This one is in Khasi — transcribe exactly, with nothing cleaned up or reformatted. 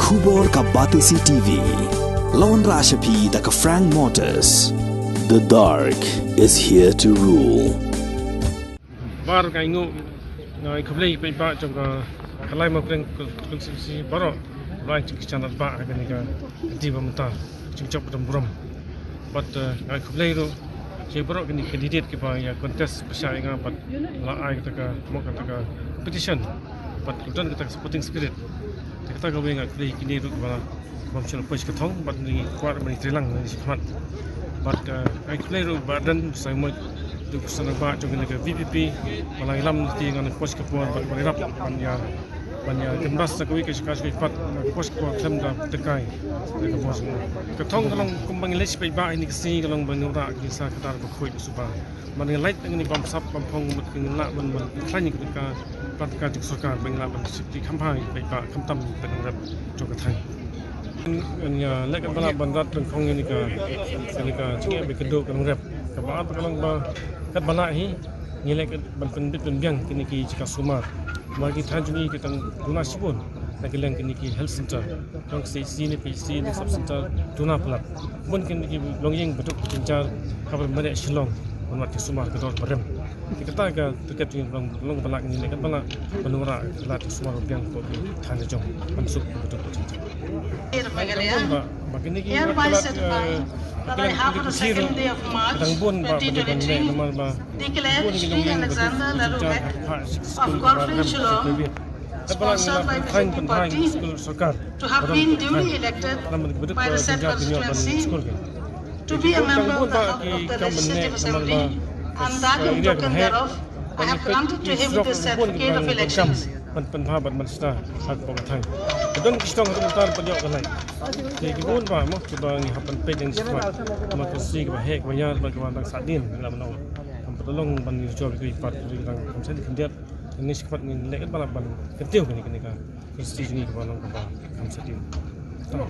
Khubor ka Batesi T V. La wanrah sha phi da ka Frank Motors. The dark is here to rule. Bar ka ingu ngai khublei peit ba jong ka khalai ma preng kul sip si baro. Rai jing kisan ba ka ni ka di ba mata jing chok dam buram. But ngai khublei ru. Che baro ka ni candidate ki ba ya contest ba sha nga but la ai kata ka mo kata ka competition. But kutan kata ka sporting spirit. Kata ka wei ngai khublei ki ni ru ba bam shal poi ka thong bad ni kwar bani trilang ni shikmat. Bad ai khublei ru ba dan sai mo du sana ba jong ni ka V P P. Malai lam ti ngan poi ka por bad bani rap ban ya ban ya kan bas sa ka wi ka shika shika pat pos ko klem da tekai. Ka thong ka long kum bang lech peit ba ini ka si ka long bang ra ki sa ka tar ba khoi suba. Man ngi lait ngi bam sap bam phong mut ngi la man man khlaiñ ka ka plat ka jik sorkar bang la man sik ti kham hai peit ba kham tam peit ngi rap jong ka thai. Ngi ya lek ka bala ban rat teng phong ini ka ini ka chingi be ka do ka rap ka ba ka long ba kat bala hi. Ngi lek ban pynbit pynbiang kini ki jaka sumar. Mar ki than jong ngi ki tang duna shibun na ki leng kini ki health center. Tang C C ne P C ne sub center duna palat. Bun kini ki long ïing baduk jinjar habar mane Shillong. Ban wat ki sumar ka dor barem. Ki kata ka tiket ngi long long balak ngi lek balak ban wara lat ki sumar biang ko ki than jong ban suk baduk jinjar. Hereby certify that I have on the second day of March twenty twenty-three declared Shri Alexander Lalurkhet of Korphen Shillong, sponsored by B J P party, to have been duly elected by the said constituency to be a member of the House of the Legislative Assembly, and that in token thereof, I have granted to him this certificate of elections. Ban pynbha bad ban sna ha ka bok thang. Ka don ki shtong ha ka tar ban ïoh ka lai. Te ki bun ba mo ki ba ngi hap ban peit dang smat. Ma ka si ki ba hek ba yar ba ki ba dang sadin la mano. Kam pat long ban ngi jor ki pat ki dang kam sen khyndiat. Ni smat ngi lek ba la ban kyntiew kani kani ka. Ka si ngi ki ba long ka ba kam sadin. Tang.